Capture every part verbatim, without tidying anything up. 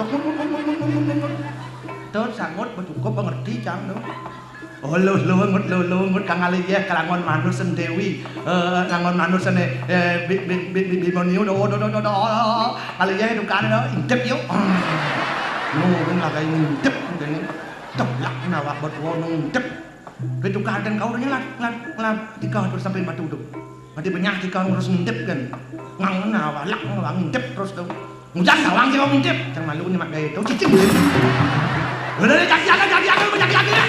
cocok. Ngut, ngut, ngut, ngut, ngut, ngut, ngut. Terus sangut, wis cukup ngerti, Cang, to. Oh, lo, lo, ngut, lo, lo, ngut, kang alih yeh, kelangon manus sen Dewi. Eh, langon manus sen, eh, bi, bi, bi, bi, Bimoni, do, do, do, do, do. Alih yeh tukar, do, intip, yuk. Nung, nung, lagi intip, ngene. Teblak, nawak, buat, wong, intip. Wis tukar ten kau nyelat, ngelat, ngelat, tika terus sampai batu tu. Mati benyah tika terus ngintip kan. Ngang ngena walak ngawang ngintip terus tu. Ngujan tawang sing ngintip. Cang malu nyemak gaya tu, cicing. Udah deh, jadi jaga, jadi jaga, jadi jaga.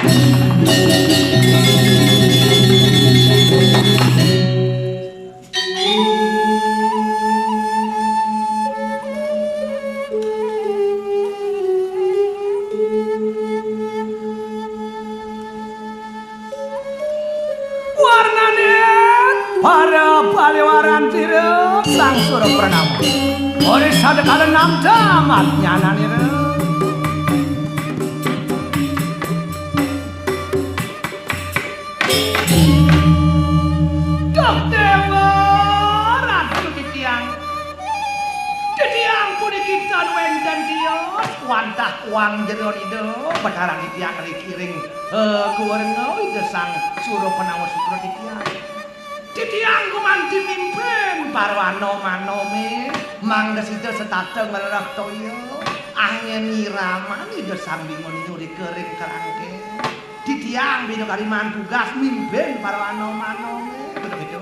Warnane para paliwaran tira sang sura pranama. Ora sadekala namta matnyananira. Duh Dewa, Ratu titiang. Titiang puniki tan wenten tios, wantah wang jero ida, Betara titiang riki ring, eh, kuwerna Ida Sang Sura Panawasitra titiang. Titiang gumanti mimpin parwana manome, mangda sida setata ngrereh toya. Anggen nyiramani desang bingung nyuri kering kerangke. Titiang bina kariman tugas mimpin para anom-anome. Begitu.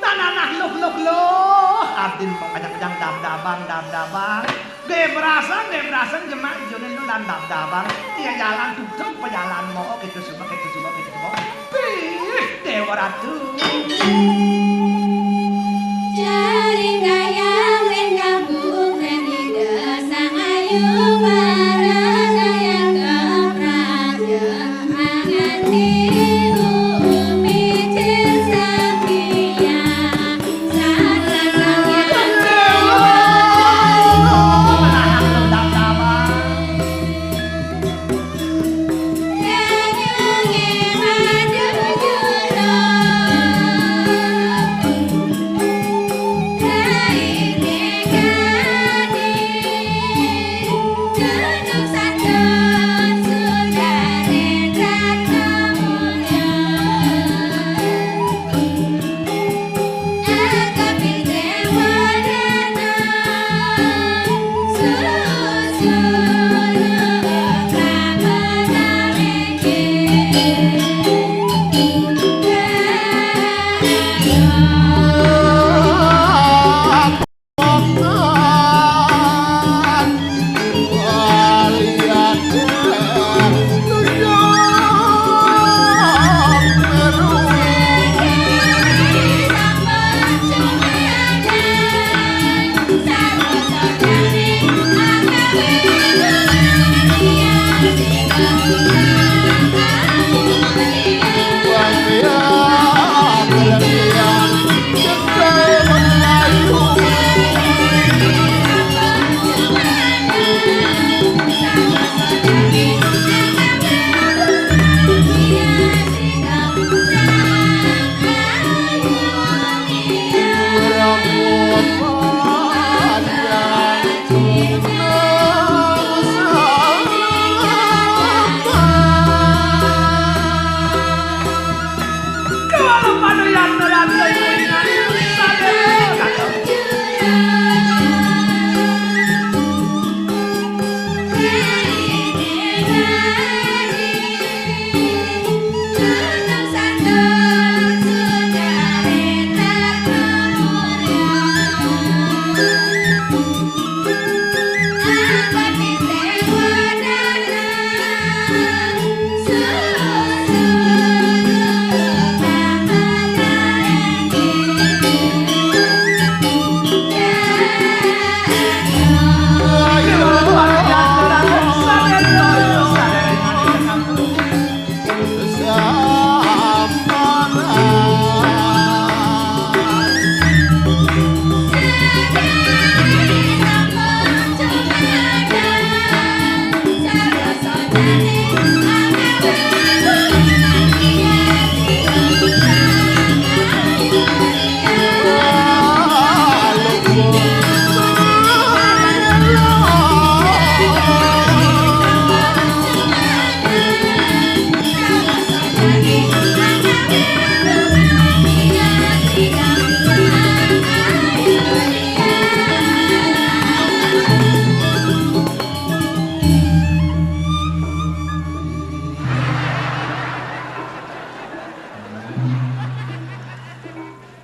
Nah, nah, nah, luh, luh, luh. Adin mau kajang-kajang dab-dabang, dab-dabang. Ge berasan, ge berasan jemak ijoné lu lan dab-dabang. Iya jalan tutup pejalan mau gitu semua, gitu semua, gitu semua. Wih, Dewa Ratu. Jaring gayam ring kampung ring Ida Sang Ayu Barana yang kepraja angan diupi Sang Hyang Sata Sang Hyang Dewa.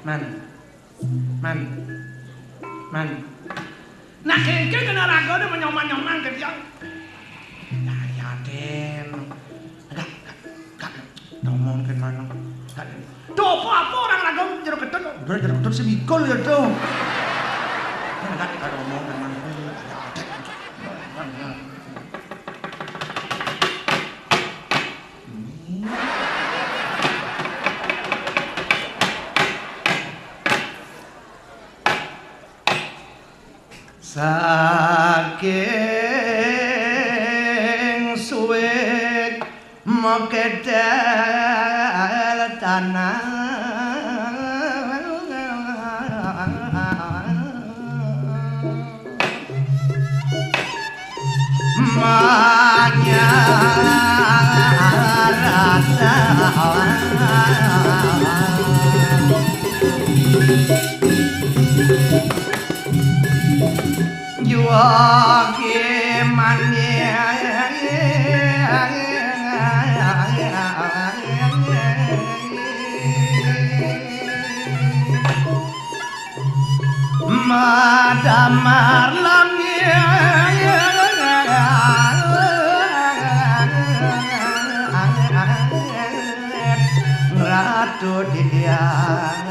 Man. Man. Man. Nah, kéngkén kena ragané manyong-manyongan ké tiang. Nah, ya, Dén. Enggak, enggak, enggak. Ngomong ké maneng. Enggak, Dén. Tuh, apa-apa orang raga jero ketut. Udah jero ketut sing mikul ya, tuh. Enggak, enggak ngomong ké maneng. Ya, Dén. Saking suwit makedal tanah. Manyarata. Juwagi Madamar langit Ratu Didiang.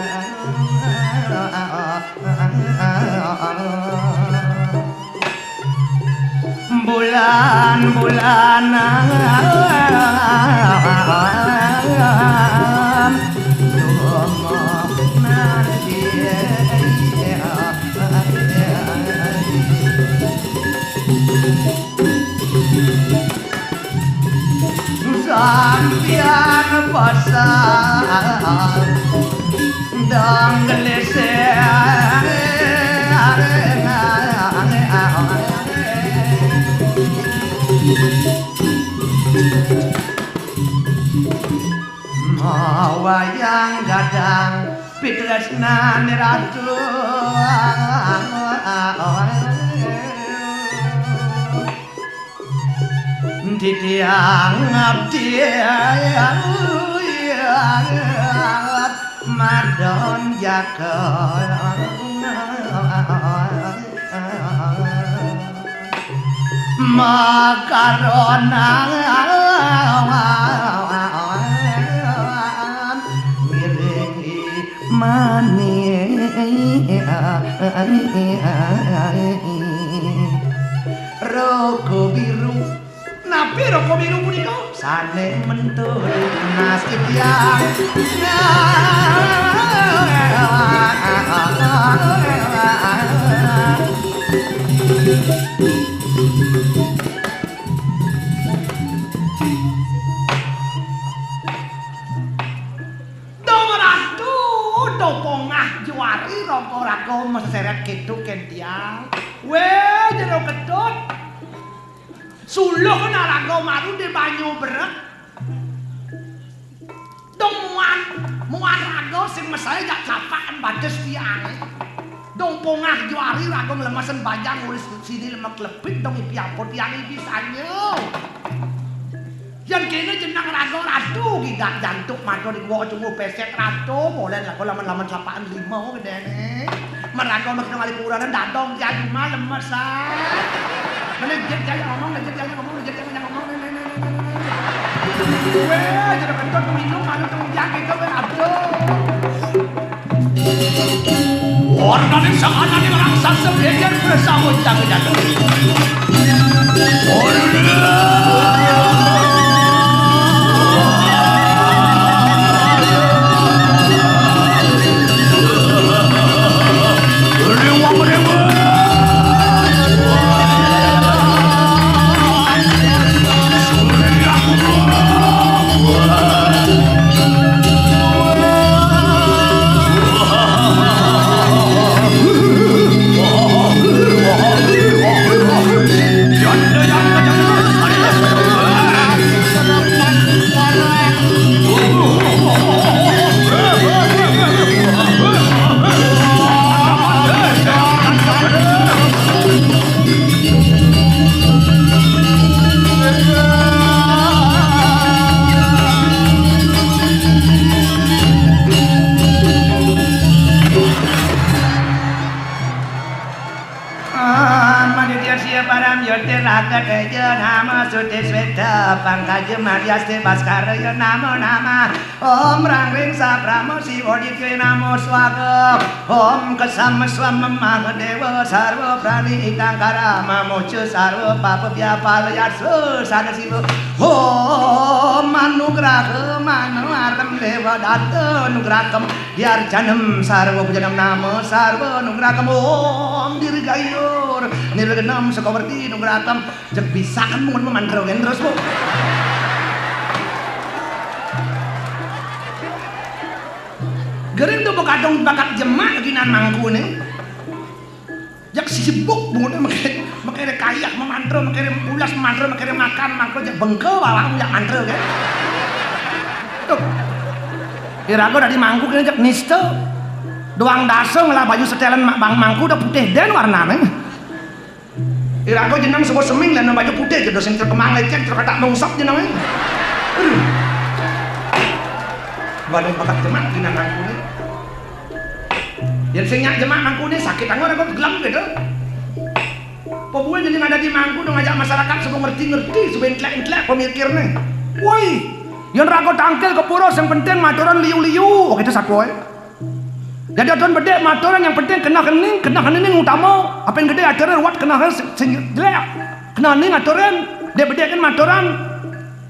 Bulan-bulanan dumo nanti. Sampian pasal dang gelisir. Mawayang gadang pitresnan ratu. Titiang abdi madon jaka makaronan ngiring mani. Roko biru. Napi roko biru punika? Sane mentur nasib yang. Dong Ratu, dong pongah juari, raga-raga maseseret ketu kentian. Weh, jero ketut. Suluh naraga maru di banyu berek. Dong muan, muan raga sing mesai jak capakan batis tiange. Dong pongah juari raga nglemesen bajang ulis sini lemek lepit dong ipi apa tiange bisanya. Yen kene jeneng raga ratu gidak jantuk madu di gua cungu pesek ratu, molen lagu lamen-lamen sapaan lima gedene. Meraga mesti ngali pura dan dadong ya cuma lemesan. Mene jet jaya ngomong, jet jaya ngomong, jet jaya ngomong. Weh, jadi kentut minum malu tong jang gitu weh aduh. Warnane sakananing raksasa geger bersama jaga-jaga. Maditya siya param yotir raga teja nama suti sweta pangkaja mariaste baskaraya nama nama. Om rang ring saprama siwa ditya namo swaga. Om kesam swam mahadewa sarva prani itang karama moca sarva papa byapala yasa sada siwa. Om anugraha mana arem dewa data anugraham diarjanam sarva pujanam nama sarva anugraham. Om dirgayur nirgenam sakawarti anugraham. Jek bisaken mun memantra ken terus, Bu. Gering to bekadung bakat jemak ginan mangkune. Jek sibuk bunguté mekere, mekere kayah memantra, mekere mulas memantra, mekere makan mangko jek bengke bawang jak mantra ken. Tuh. Iraga dadi mangku kene jek nista. Doang dasa ngelah baju setelan mak bang mangku udah putih den warnane. Iraga jeneng sebut seming lan baju putih, jero sing kemang lecet, jero katak mungsep jenenge. Aduh. Waduh, bakat jemak dinan mangkune. Yen sing nyak jemak mangkune sakit anggo raga gelem gitu. Apa buin jadi ngadadi mangku dong ngajak masyarakat supaya ngerti-ngerti, supaya entlek-entlek pemikirne. Woi, yen raga tangkil ke pura sing penting maturan liu-liu, oh gitu sakoe. Jadi aturan bedik maturan yang penting kena kening, kena kening utama. Apa yang gede aturnya ruwet kena sing, sing jelek. Kena ning aturan, dek bedik kan maturan.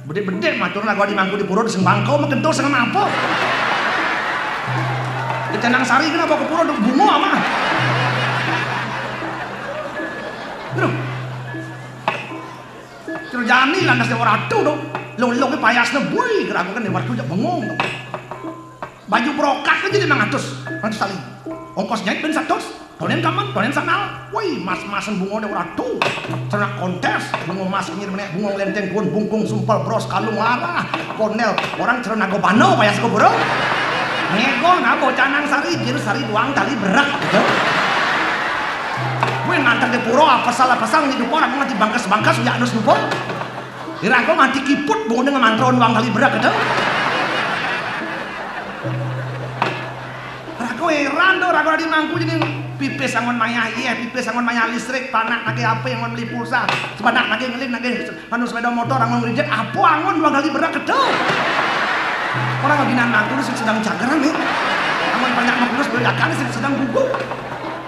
Bedik-bedik maturan lagu di mangku di pura di sing bangkau mah kento sing apa? Di Canang Sari kenapa ke pura bungo ama? Aduh. Terjani lantas dia ora tuh dong. Lolong payasne bui geraku kan dia waktu jak bengong dong. Baju brokat aja lima ratus, ratus kali. Ongkos jahit ben seratus. Tonen kaman, tonen sanal. Woi, mas-masan bungo deh ora tuh. Ternak kontes, bungo mas nyir menek, bungo lenteng, pun bungkung, sumpel, bros, kalung, lara. Kondel, orang cerna go bano, payas go bro. Nego, nah bocah nang sari, jir sari doang tali berak gitu. Gue nganter di pura, apa salah pasang di dupa, aku nganti bangkas-bangkas, ya nus dupa. Ira aku nganti kiput, bungo dengan mantron doang tali berak gitu. Raga heran to, raga di mangku jadi pipis angon mayah, iya, pipis angon mayah listrik, panak nake apa yang beli pulsa, sepanak nake ngelin nake anu sepeda motor angon ngejek apa angon dua kali berak kedo. Orang lagi nan mangku sing sedang cagaran nih. Angon banyak mangku sepeda kan sing sedang gugup.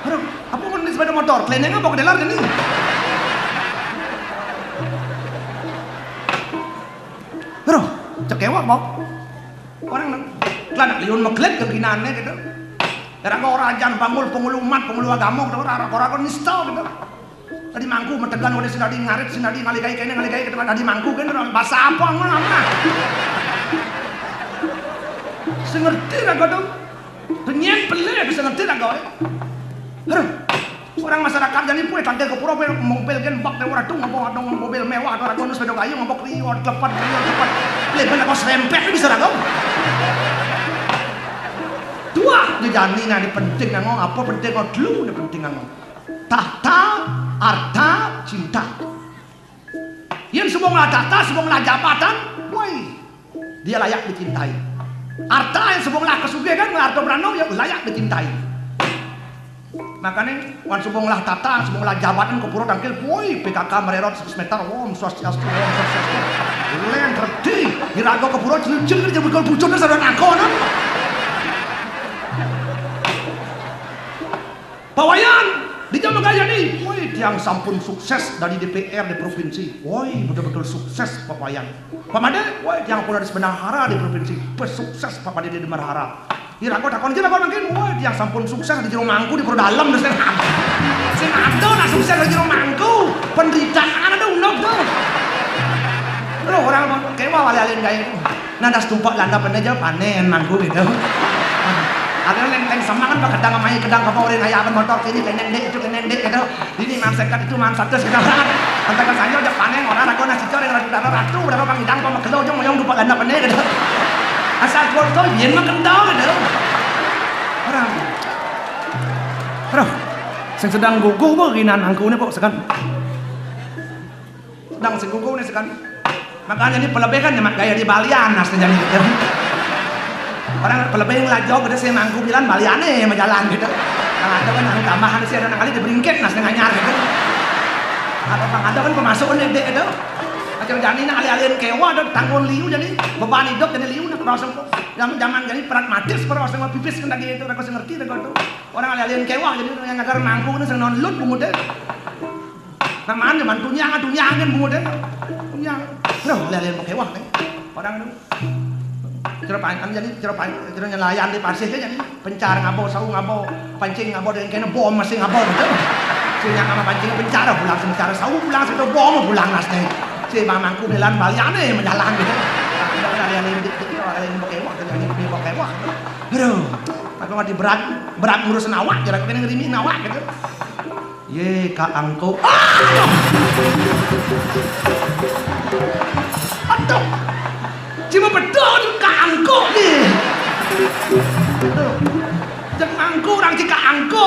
Aduh, apa angon di sepeda motor? Keleneng apa kedelar ini? Aduh, cekewak mau. Orang nang kelana liun meglet ke ginane gitu. Era kok ora jan pangul pengulu umat, pengulu agama gitu, ora ora ora nista gitu. Tadi mangku metegan oleh sinadi ngarit, sinadi ngaligai kene ngaligai gitu. Tadi mangku kan orang bahasa apa ngono apa? Sing ngerti ra godong. Penyen pele bisa ngerti ra gawe. Aduh. Orang masyarakat jadi pun tante ke pura mobil gen bak dewar tuh ngomong ada mobil mewah, ada ragu sepeda kayu ngomong liwat tepat liwat tepat. Leben aku serempet bisa ragu. Dua dijani nah di penting ngomong apa penting kau dulu di penting ngomong. Tahta, arta, cinta. Yang semua tahta, semua jabatan, woi, dia layak dicintai. Arta yang semua kesugihan, harta berano, ya layak dicintai. Makanya wan semua tahta, semua jabatan ke pura tangkil, woi, P K K mererot seratus meter, Om Swastiastu, Om Swastiastu. Len reti, diraga ke pura, cil-cil, jadi bekal bujurnya sadar aku, nah. Pawayan di Jama Gaya nih, woi, tiang sampun sukses dari D P R di provinsi. Woi, betul-betul sukses Pawayan. Pamade, woi, tiang pun dari sebenarhara di provinsi. Pesukses Pamade di Demerhara. Ira kok takon kira kok mungkin, woi, tiang sampun sukses di jero mangku di pura dalam terus kan. Sing ada nak sukses di jero mangku. Penderitaan ada unok tuh. Lo orang kewal wali-alin gaya. Nah, das tumpak landa pene aja panen mangku gitu. Ada leng leng sama kan pakai kedang mai kedang apa orang ayah apa motor kini kene ndek itu kene ndek gitu. Ini man sekat itu man satu gitu. Antar ke saya aja panen orang ragu nasi cor yang ratu darah ratu berapa pangidang apa makelo aja moyong tumpak landa pene gitu. Asal kuat tuh yen mah kental gitu. Orang. Aduh, sing sedang guguh apa ginan angkune kok sekan. Sedang sing guguh nih sekan. Makanya ini pelebehan ya mak gaya di balian nas jadi gitu. Orang pelebehan lah jauh gitu sih mangku bilang baliane sama jalan gitu. Nah, ada kan anu tambahan sih ada nang kali di beringket nas nganyar gitu. Ada bang ada kan pemasukan dek gitu. Macam jani nah alih-alihin kewa ada tanggung liu jadi beban hidup jadi liu nah kalau sengko. Zaman zaman jadi pragmatis kalau sengko pipis kan lagi itu aku ngerti deh gitu. Orang alih-alihin kewa jadi yang ngagar mangku ini senang lut bungut deh. Nang mana man tunyangan tunyangan bungut deh. Tunyang. Loh, lelen pakai wah nih. Orang lu. Cara pancing jadi cara pancing cara nelayan di pasir aja nih. Pencar ngabo, sau ngabo, pancing ngabo dengan kena bom masih ngabo gitu. Sehingga sama pancing pencar pulang sementara sau pulang situ bom pulang nasnya. Si mamangku bilang baliane menjalan gitu. Nah, ada yang lain di kita ada yang pakai wah ada yang pakai wah. Aduh, aku mati berat berat ngurusin awak, jarak kena ngerimi awak gitu. Ye, Kak Angko. Aduh. Aduh. Cuma betul Kak Angko nih. Aduh. Jangan Angko orang si Kak Angko.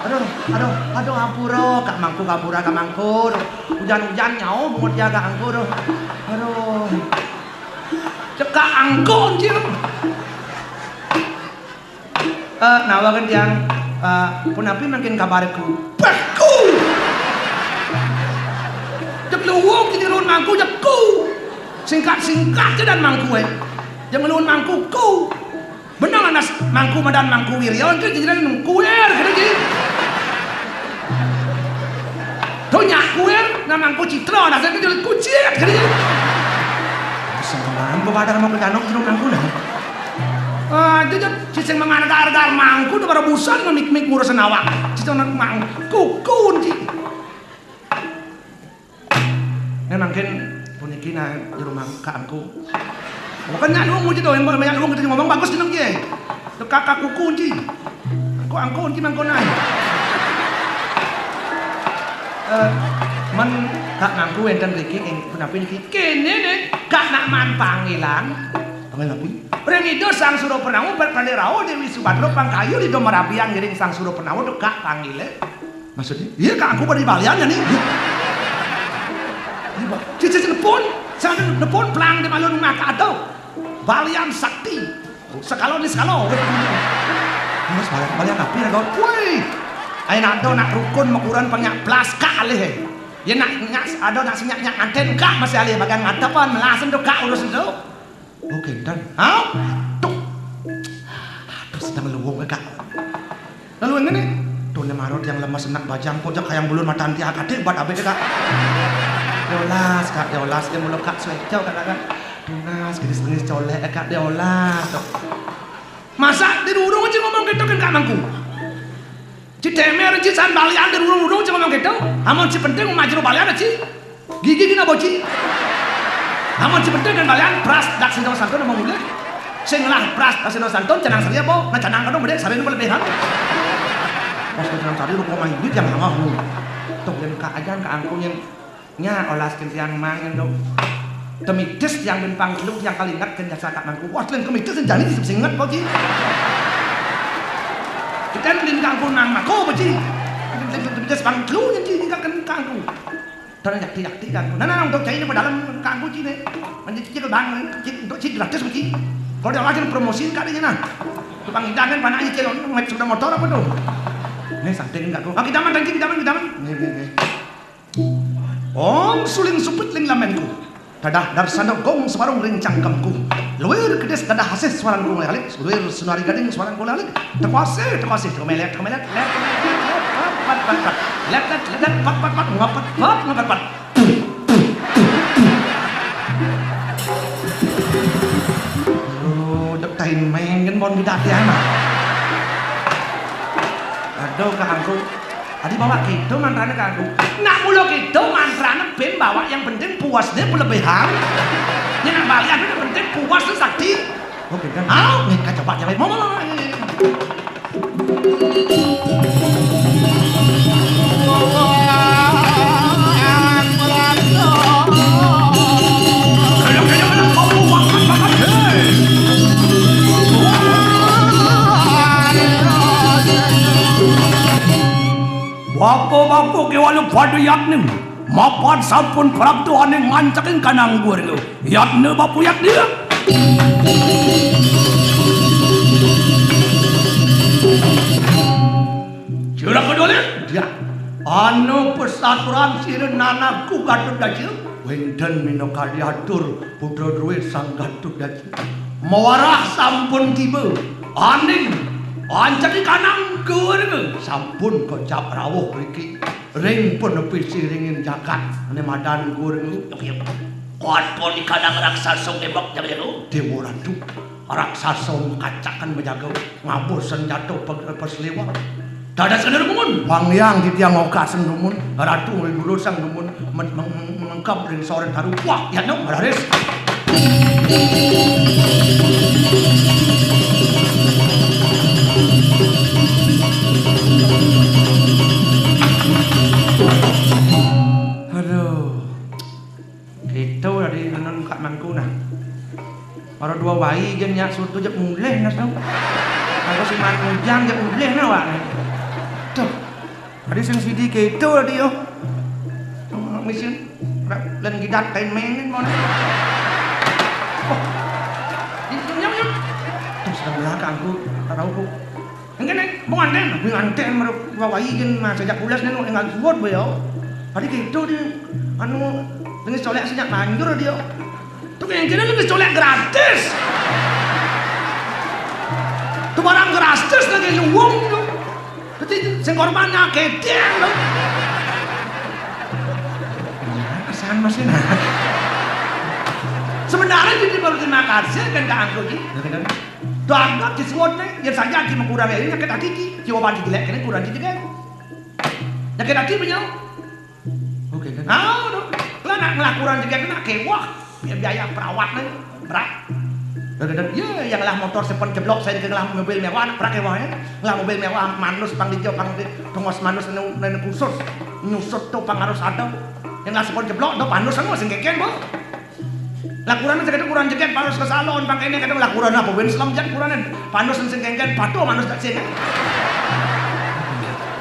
Aduh. Aduh, aduh, ampura, Kak Mangku, ampura, Kak Mangku. Duh, ujan-ujan nyauh bungut ya, Kak Mangku, duh. Aduh. Cekak angkun, Cil. Eh, nawa kan tiang, eh, punapi mangkin kabarku? Beku. Cek luwung cek luwung mangku, cek ku. Singkat-singkat cek dan mangku, eh. Jangan luwung mangku, ku. Bener anas mangku madan Mangku Wirya, itu jadi kuir gitu, Ji. Tuh nyak kuir, nah mangku citra, nah saya jadi kucit gitu, Ji. Sembarangan gua pada mau ke danau, cuma mangku nah. Ah, itu, itu, cicing mengarga-arga mangku, udah pada busan ngemik-mik ngurusin awak. Cicing anak mangku, kunci. Nah, mangkin puniki nah jero mangka angku. Bukan nyak luwung muji to, yang banyak luwung kita ngomong bagus jeneng ye. Kak, kak kuku kunci. Angku, angku kunci mangko nae. Eh, men Kak Mangku wenten mriki ing punapi niki? Kene ne, Kak nak man panggilan. Panggilan apa? Ring Ida Sang Surapernawa, Pandit Rauh, Dewi Subadra, Pangkayu, Ida Marabian ngiring Sang Surapernawa, to Kak panggile. Maksudnya? Iya, Kak, aku pada balian ya nih. Iya, Pak. Cici telepon, saya telepon pelang di malu nunggu ada. Balian sakti. Sekalo ni sekalo. Mas balian, balian apa ya, kau? Woi. Ayo nak do nak rukun makuran penyak belas kak alih, eh. Ya nak, nak ada nak sinyak nyak anten kak masih alih bagian ngadepan melasan tu kak urusan tu. Oh, kenten. Hah? Tuh. Aduh, sedang luwung, eh, Kak. Lalu yang ini, tuh, ne marot yang lemes, enak bajang, kok jak kayang bulur mata anti akade, bat abis, Kak. Diolas, Kak, diolas, yang mulut Kak, sueco, Kak, Kak. Tunas, genis-genis colek, eh, Kak, diolas, tuh. Masa di durung aja ngomong gitu kan, Kak Mangku? Ci demer ci san balian di durung-durung ci ngomong gitu. Amun ci penting maju balian ci. Gigi kena boci. Amun ci penting kan balian pras dak sing santun mau mulih. Sing lah pras dak sing santun cenang sari apa? Nah cenang kadung bedek sari lebih han. Pas cenang sari rupa main duit yang sama hu. Tuh yang ka ajan ka angkung yang nya olas kentiang mang yang dong. Temitis yang ben pangkelu yang kalingat kan jasa Kak Mangku. Wah, lain kemitis yang jani disebut singet boci. Kita lin kangkung nang mako boci. Temitis pangkelu yang ci tinggal kan kangkung. Tanah yakti-yakti kan. Nah, nah, untuk cai ini pada dalam kangkung ci ne. Menjadi cicil bang, ci, untuk ci gratis boci. Kalau dia lagi promosi kak dia nah. Tukang hidangan panah aja cil, naik sepeda motor apa tuh? Ini santai enggak tuh. Ah, kita mah, kita mah, kita mah. Nih, nih, nih. Om suling supit ling lamenku. Dadah darsana gong sebarung ring cangkemku. Luir kedis dadah hasih suarang gong lalik. Luir sunari gading suarang gong lalik. Tekuasih, tekuasih, tekemelet, tekemelet, let, let, let, pat, pat, pat. Let, let, let, let, pat, pat, pat, ngapet, pat, ngapet, pat. Aduh, dek tain main kan bon kita tiana. Aduh, kangku. Adi bawa gitu mantrane kangku. Nak mula gitu mantrane ben bawa yang penting puasnya berlebihan. Ini nak balian yang penting puas tu sakti. Oke kan? Ah, nih coba jalan. Mau, mau, mau. Bapa-bapa kewala pada yakni. Mapan sampun prapta aning mancaking kanang gurga. Yatna bapu yatna. Jurang kedua ni. Ya. Anu pesaturan sira nanakku Gatotkaca. Wenten minakadi atur putra druwé Sang Gatotkaca. Mawarah sampun tiba. Aning. Anceni kanang gurga. Sampun kocap rawuh mriki. Ring penepi siringin jagat. Ane madan gurga. Kuat pun di kadang raksasa ngebak jaga-jaga. Dewa Ratu. Raksasa makacakan majaga. Ngabur senjata pe-, pesliwa. Dadas kena rumun. Wang yang titiang oka sing rumun. Ratu ngulih dulu sang rumun. Men-, men-, men-, mengkap ring soren taru. Wah, ya no, raris. Aduh. Gitu tadi nenun Kak Mangku nah. Mara dua wai jen nyak sutu jek mulih nas tu. Aku si manujang jek mulih nah wak. Tuh. Tadi sing sidi kéto tadi yo. Misin. Ora lan gidat kain mengin mon. Oh. Di nyam nyam. Tuh sedang belakangku, tak tahu ku. Engké nek mau nganten, mau nganten merep wawahi kan mas sajak pulas nek enggak suwot bae yo. Tadi kéto di anu dengan colek sejak lanjur dia. Tuh yang kira lebih colek gratis. Tuh barang gratis lagi nyuwung tuh. Dadi sing korban akeh tiang lho. Nah, kesan Mas ini. Sebenarnya jadi baru terima kasih kan Kak Angko iki. Dagak disuwut nih, ya saya di mengkurang ya nyakit hati iki. Jawaban dijelek kene kurang dijelek. Nyakit hati punya. Oke kan. Ah, lho. Lah nak ngelakuran juga kena kewah. Biaya, biaya perawat nih. Berat. Iya, yang lah motor sepon jeblok saya ke ngelah mobil mewah, nak berat kewah ya. Ngelah mobil mewah manus pang dijo pang di pengos manus nang nang khusus. Nyusut tuh pang harus ada. Yang lah sepon jeblok tuh panus sama sing keken, Bu. Lakuran aja kadang kurang jeket panus ke salon pang kene kadang lakuran apa ben selam jan kuranan panus sing keken patuh manus tak sini.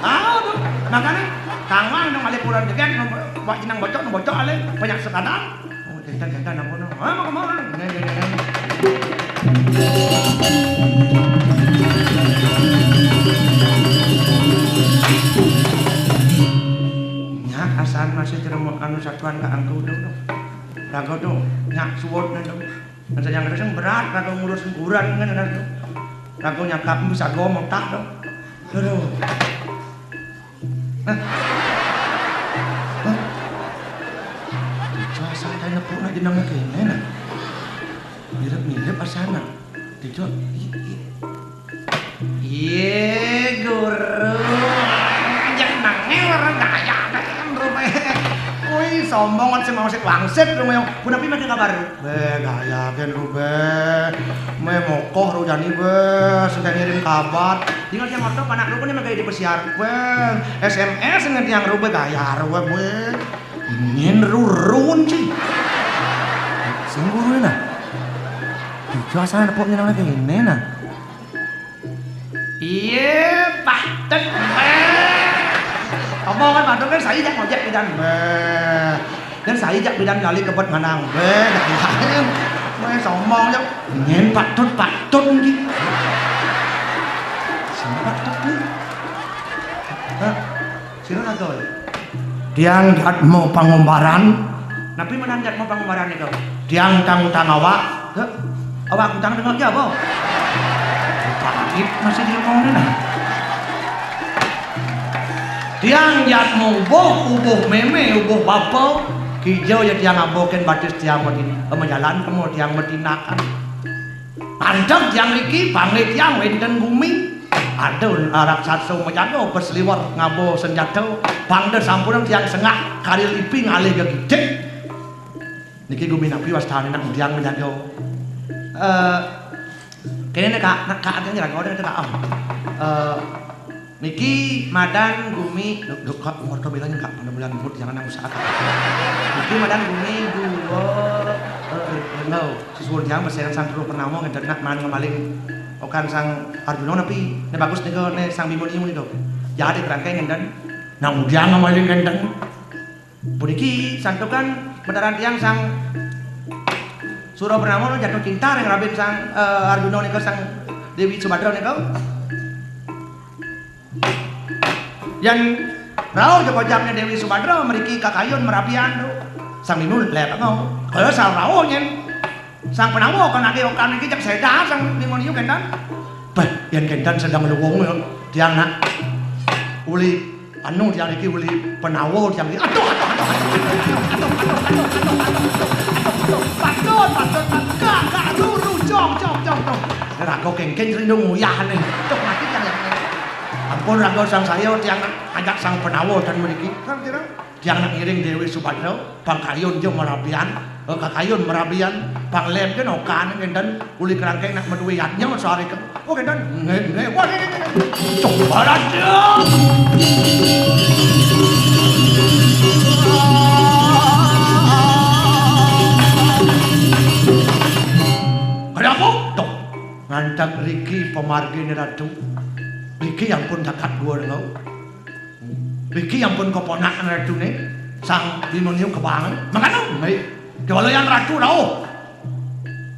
Ah, tuh. Makanya kangwang nang alih kurang jeket, wak jenang bocok, nang bocok alih banyak sekadang. Oh, jantan, jantan, ampun, no. Ah, mau kemana? Jantan, jantan, jantan. Nya, asan masih ceremuk anu satuan Kak Angku tuh, tuh. Raga tuh, nyak suwut nih tuh. Kan saya yang berat, raga ngurus kuburan kan ada tuh. Raga nyakap bisa gomong tak tuh. Aduh. Hah? Hah? Ijo santai nepuk nak jenengnya kene nah. Mirip-mirip asana. Ijo. I- i- Iye, guru. Ajak nangé ora gaya kan rupe. Kuwi sombong kan sing mau sik wangsit rume. Punapi mesti kabar? Be, gaya kan rupe. Me mokoh ro jani be, sing ngirim kabar. Tinggal yang moto panak rupe ne mesti dipesiar be. S M S dengan tiang rupe gaya rupe be. Nyen rurun sih. Sing guru nah. Ijo asal nepuk nyenang kene nah. Iye, patut. Apa kan patut kan saya jak ngojek pidan. Beh. Dan saya jak pidan kali kebet nganang. Beh, dah lain. Weh, sombong yo. Nyen patut, patut iki. Sing patut nih. Hah? Sira kagol. Tiang jatmu pangumbaran. Napi menan jatmu pangumbaran niku? Tiang tang-tang awak. Heh? Awak tang tengok ya apa? Pahit masih di mana nah. Tiang jatmu ubuh, ubuh meme, ubuh bapa. Kija ya tiang aboken batis tiang medin, eh, majalan kemo tiang medinakan. Panteg tiang mriki, pangé tiang wénten gumi. Ada raksasa majaga besliwer ngaba senjata. Pangda sampun tiang sengak kali lipi ngalih gegidik. Niki gumi napi wastane nak tiang majaga. Eh, kene ne, Kak, nak Kak, ada nyerang orang itu, Kak. Oh. Eh, Niki madan gumi, lho, lho, Kak, warga bilangnya Kak, pada bulan Mut, jangan nang usaha, Kak. Niki madan gumi dua, eh, enggak, sesuwun tiang besengan sang kru pernama ngedek nak man ngemaling okan sang Arjuna napi, ne bagus nika, ne sang Bima niku nika. Jadi kerangkai ngenden. Nang udiang ngemaling ngenden. Puniki santukan bentaran tiang sang Sura Purnama jatuh cinta ring rabin sang, eh, Arjuna nika sang Dewi Subadra nika. Yan rauh joko jamnya Dewi Subadra mriki kakayun merabian tu. Sang Bima lep ngau. Kaya sang rauh nyen. Sang Panawa kan ade okan iki cek seda sang Bima niku kendan. Beh, yen kendan sedang luwung ya. Tiang nak uli anu tiang iki uli Panawa tiang iki. Aduh, aduh, aduh. Patut, patut, patut. Gak, gak, luru, jong, jong, jong, jong. Raga kengkeng sing dong uyah nih. Tuh mati tiang yang ampun raga sang saya tiang ajak sang Panawa dan mriki. Kan kira tiang nak ngiring Dewi Subadra, pangkayun jo merabian, eh, kakayun merabian, panglem ke nokan ngenten uli kerangkeng nak meduwe yadnya sare ke. Oh, ngenten. Nge, nge, wah, nge, nge, nge. Coba aja. Kenapa? Tuh, ngantap riki pemargine ratu. Riki ampun jagat gua lo. Iki ampun keponakan ratune, Sang Bimanium kebangen. Mangkana, nggih. Kewala yang ratu rauh.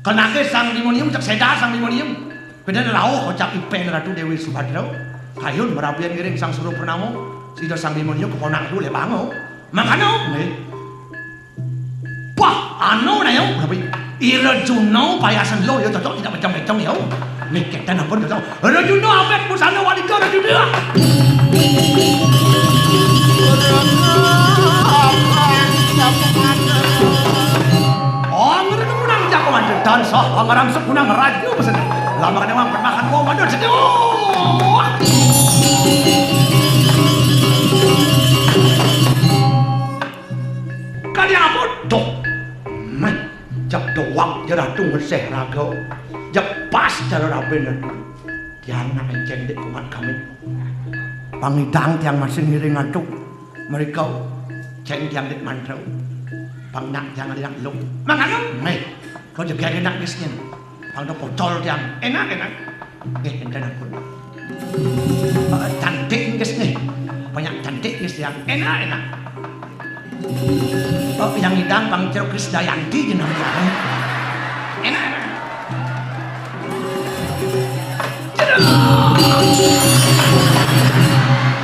Kenake Sang Bimanium cek seda Sang Bimanium. Beda rauh kocap ipen Ratu Dewi Subadra. Kayun merabian ngiring Sang Suro Purnama. Sida Sang Bimanium keponakan ratu le bango. Mangkana, nggih. Wah, anu na yo, tapi Ira Juna payasan lo yo cocok tidak becong-becong yo. Miketan ampun cocok. Ira Juna apik busana wanita Ira Juna. Oh, ngene ku nang jago manten dan sah ngarang sekunang raja pesen. Lama kene wong makan wong manten sedo. Kalian apa? Dok. Meh, jak doang ya ratu ngeseh raga. Jak pas cara raben ratu. Tiang nak encen dek kumat kami. Pangidang tiang masih ngiring atu. Mereka ceng tiang dek mantra. Pang nak tiang ada nak lung. Mangano? Meh, kau jaga enak gisnya. Pang do pocol tiang. Enak, enak. Nggih, enten ampun. Eh, cantik nggih nggih. Banyak cantik nggih yang enak, enak. Oh, yang idang Bang Ciro Krisdayanti jenenge. Enak, enak. Jedor.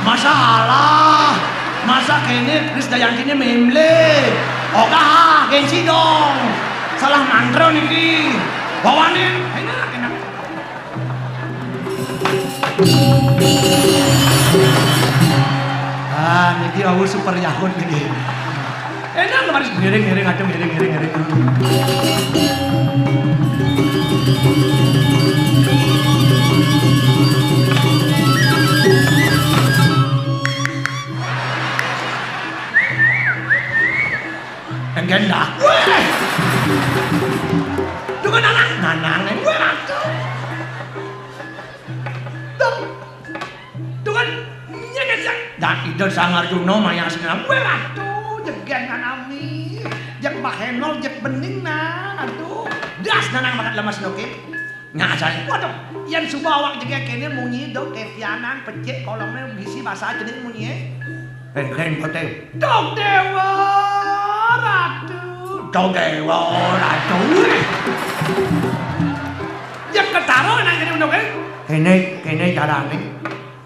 Masalah. Masa kene Krisdayantine memle. Ogah, gengsi dong. Salah mantra niki. Bawane enak, enak. Ah, niki wau super yahut niki. Enak lho, Mas. Ngiring, ngiring, aduh, ngiring, ngiring, ngiring. Engken dah. Weh. Dengan anak nanang, weh, aduh. Dong. Tuhan, nyengejek. Dah, Ida Sang Arjuna maya sinam. Weh, aduh, jegen nganami. Jek bahenol, jek bening, nah, aduh. Das, nanang banget lemes, no, Ki. Nya, saya, waduh, yen suba awak jege kene munyi, dok, kepianan, pecik, kolomnya, bisi basa jenik munyi, eh. Engken, kote. Dong Dewa Ratu. Dong Dewa Ratu. Ya ketara nang kene unduk, eh. Kene, kene carane.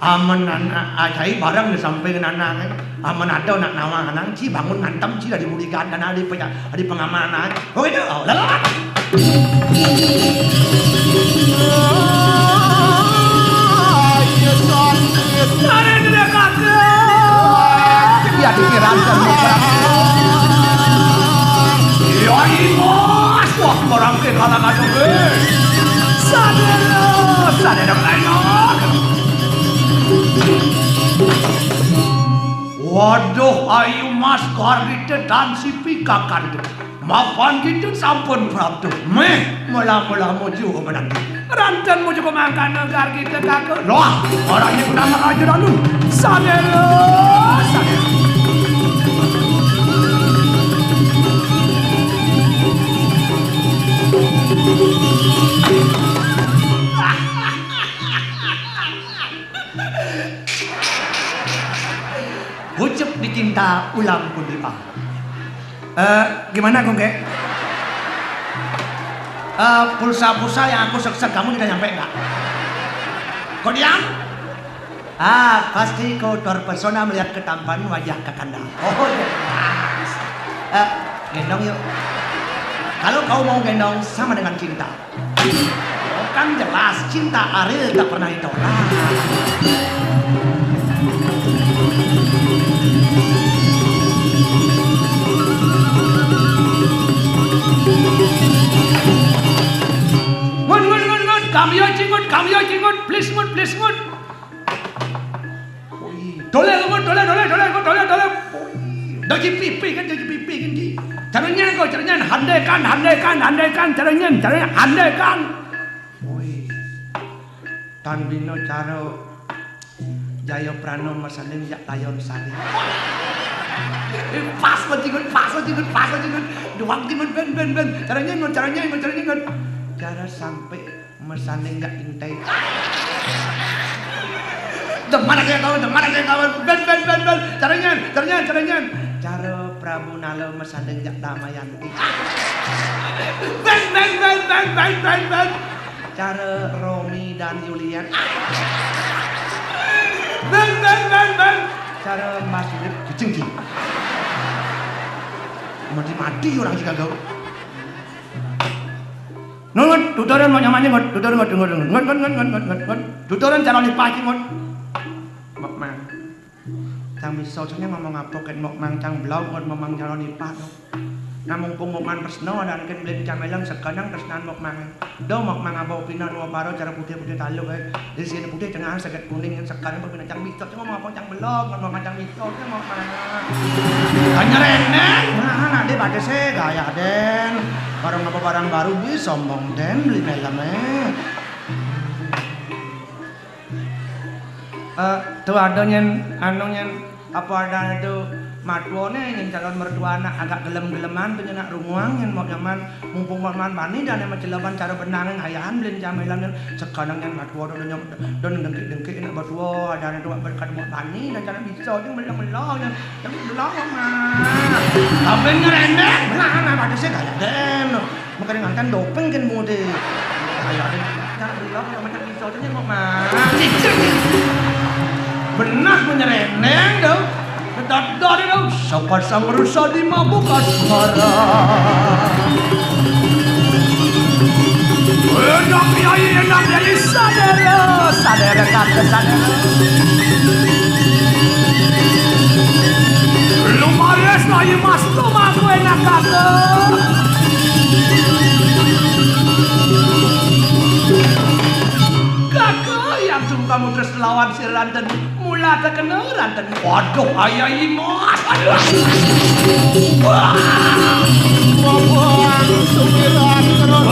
Amen anak ajai bareng di samping anak, eh. Amen ada nak nawang anak, ci bangun ngantem, ci dari mudikan dan ada penya-, ada pengamanan. Oh, itu. Oh, lalu. Ya, pikiran dan pikiran. Ya, Mas, wah, barang ke kalangan gue. Sadero, sadero, enak. Waduh, ayu Mas, gargite dan sipi kakande. Mapan kita sampun prapta. Meh, mula-mula muju menanti. Ranten muju pemangkana gargita kaka. Loh, orang ini pertama raja lalu. Sadero, sadero. Ucup dicinta ulam pun dipa. Eh, gimana, Gongke? Eh, pulsa-pulsa yang aku seksek kamu tidak nyampe nggak? Kau diam? Ah, pasti kau terpesona melihat ketampanan wajah Kakanda. Oh, jelas. Eh, gendong yuk. Kalau kau mau gendong, sama dengan cinta. Oh, kan jelas cinta Ariel tak pernah ditolak. Ngun, ngun, ngun, ngun. Kamiyo cingut, kamiyo cingut. Please ngut, please ngut. Wih, doleh, ngun, doleh, doleh, doleh, ngun, doleh, doleh. Wih, doji pipi kan, doji pipi kan, ki. Cara nyen kok, cara nyen. Handekan, handekan, handekan. Cara nyen, cara nyen. Handekan. Woi. Tan bina cara Jayaprana masanding jak Layon Sari. Pas lo jingun, pas lo jingun, pas lo jingun. Duang jingun, ben, ben, ben. Cara nyengun, cara nyengun, cara nyengun. Cara sampai masanding jak Intai. Demen aja kawan, demen aja kawan. Ben, ben, ben, ben. Carenyan, carenyan, carenyan. Cara Prabu Nala masanding jak Damayanti. Ben, ben, ben, ben, ben, ben, ben. Cara Romi dan Juliet. Ben, ben, ben, ben. Cara Mas Urip jejenggi. Mati-mati orang si kagak. Ngut, tuturan mau nyamannya ngut, tuturan ngut, ngut, ngut, ngut, ngut, ngut, ngut, ngut, ngut. Tuturan calon ipah ngut. Mak mang. Cang bisa cengnya ngomong apa ket mok mang cang blau ngut mamang calon ipah tuh. Namung pung mok mang tresno ada ken beli cang melem sekanang tresnan mok mang. Do mok mang abau pina nua paro cara putih-putih taluk eh. Di sini putih tengah seget kuning sekarang berpindah cang bisa ceng ngomong apa cang blau ngut mamang cang bisa ceng mok mang. Hanya reneng. Nah, nanti pada se gaya den. Barang apa barang baru beli sombong den beli melem eh. Eh, tuh ada nyen anu nyen apa ada itu matuone nyen calon mertua anak agak gelem-geleman tuh nyenak runguang nyen mau nyaman mumpung mau nyaman bani dan yang macelaban cara benang yang hayahan belin camilan nyen sekarang nyen matuo tuh nyok don dengki-dengki nak bertua ada itu berkat mau bani dan cara bisa tuh belum belum nyen tapi belum mah tapi ngerendek belah anak pada sih kayak den. Mengkeringankan doping kan mode. Ayo, ada nak belok yang macam pisau tu nyemok mah. Benar menyereneng tu. Kedot-dot tu. Siapa sang rusa di mabuk asmara. Enak yai, enak yai, sadera, sadera kata sadera. Lumares lah, Mas. Tuh mah gue enak kagak. Kagak yang suruh kamu terus lawan si Ranten. Mula terkena Ranten. Waduh, ayah imas. Aduh. Wah. Wah, wah, sukiran terus.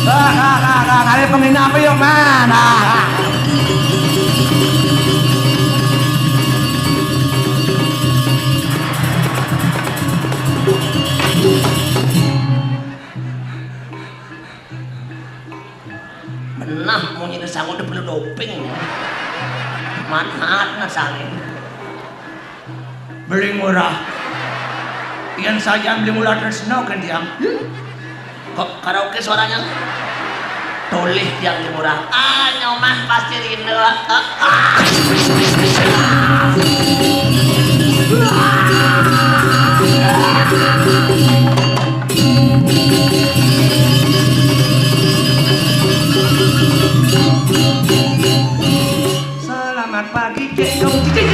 Nah, nah, nah, nah, nah, ini penghinaan apa yuk, man? Nah, nah. Menah, munyi sangu udah perlu doping. Manhat nah sangin. Beli murah. Yang saja beli murah terus no kan dia. Kok karaoke suaranya? Toleh tiang di murah. Ah, nyomah pasti rindu. Ah, ah. Selamat pagi, Cendong Cici.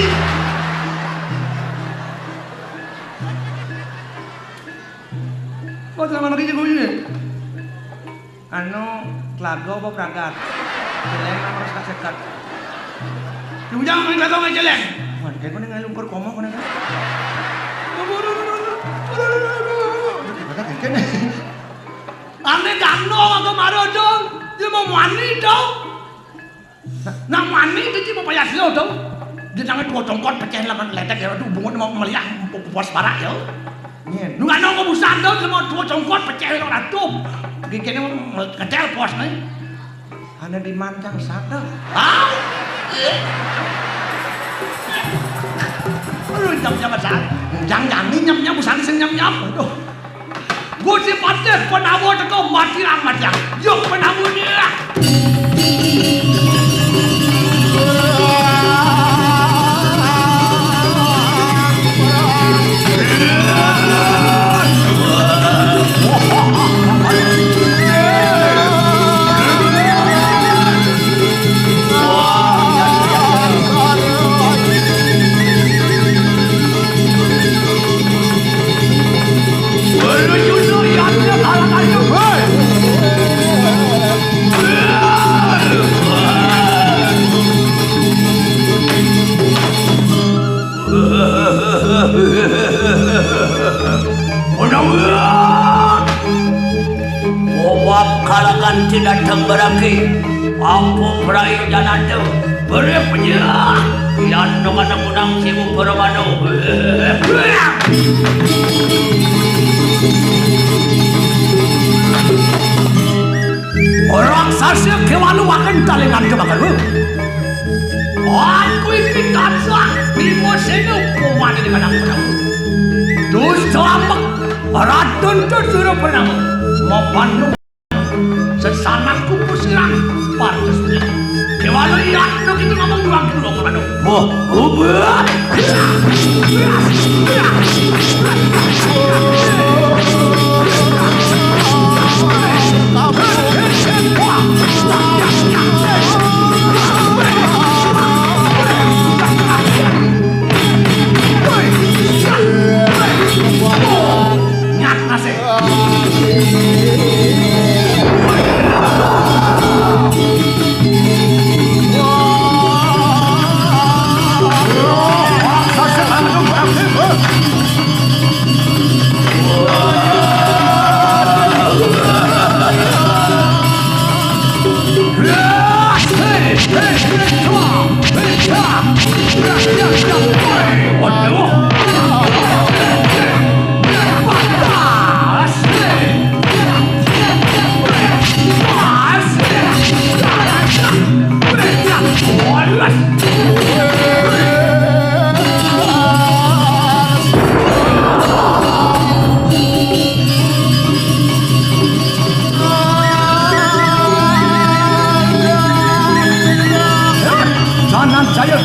Oh, selamat pagi, Cendong Cici. Anu, telaga apa pragat? Celeng apa harus tak sekat? Ujang main telaga main celeng. Wan, kayak kau nih ngalungkur komo kau nih kan? Aduh, aduh, aduh, aduh. Aduh, gimana kayak gini? Ane gandong aku maro dong. Dia mau mani dong. Nah, mani itu cuma payah silo dong. Dia jangan dua congkot pecah laman letek ya, aduh, bungut mau meliah, puas barak ya. Nyen. Nu anu aku busan dong, sama dua congkot pecah lo ratu. Gigene ngedel pos nih. Ana di mancang sate. Ah? Aduh, jam-jam besar. Jang jani nyam-nyam, busan sing nyam-nyam. Aduh. Gusti Patih Pandawa teka mati lang mati lang. Yuk Pandawa ni lah. Wawak kalagan tidak tenggeraki. Ampu perayu janata. Beri penyerah. Yan dong anak unang simu permanu. Raksasa Kewalu akan talingan ke bakal. Aku iki tansah Bima Sena upamane kadang-kadang. Dusta amek, Raden Tasura Purnama. Mapandu sesanakku pusirang partes. Kewalu iya, no kita ngomong dua kilo kemana? Wah, ubah. Ngat nasib. Jangan saya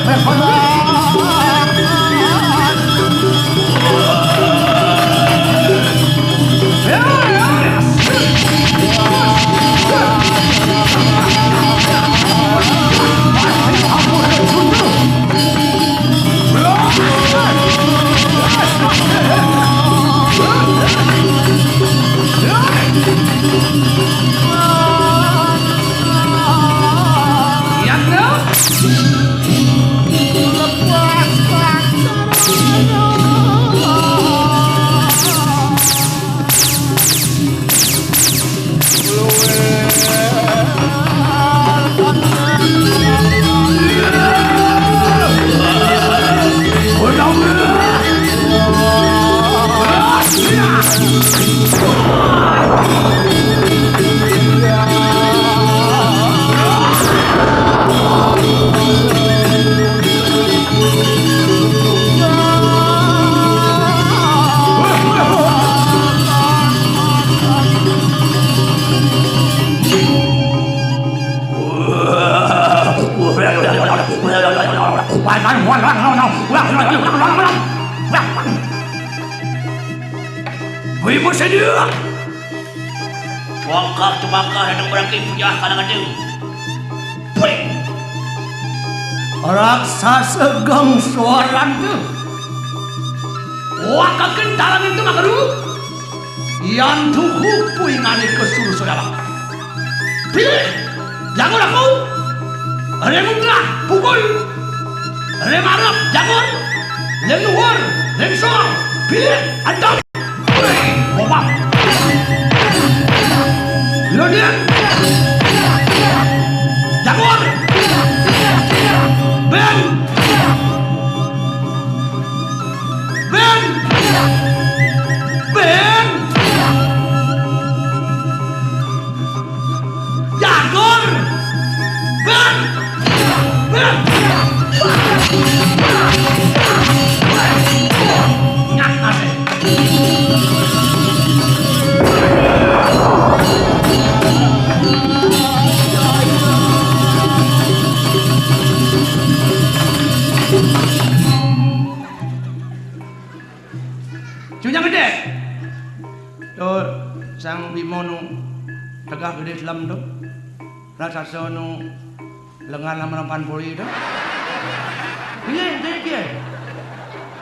Bima Sena. Wangkah tumangkah datang berarti punya kalangan tu. Pui. Raksasa Gang Suaran tu. Wakaken talangan tu makaru. Yan tuhu pui ngane ke suruh saudara. Pilih. Jangan aku. Ada yang mudah. Pukul. Ada yang marah. Jangan. Ada yang luhur. Ada yang soal. Pilih. Antam. Bobak. Lodin. Jagur. Ben. Ben. Ben. Jagur. Ben. Ben. Ngat nasib. Cunyang gedhe. Tur Sang Bima nu tegah gedhe selem tu. Raksasa nu lengan lama lampan puri tu. Piye, piye, piye?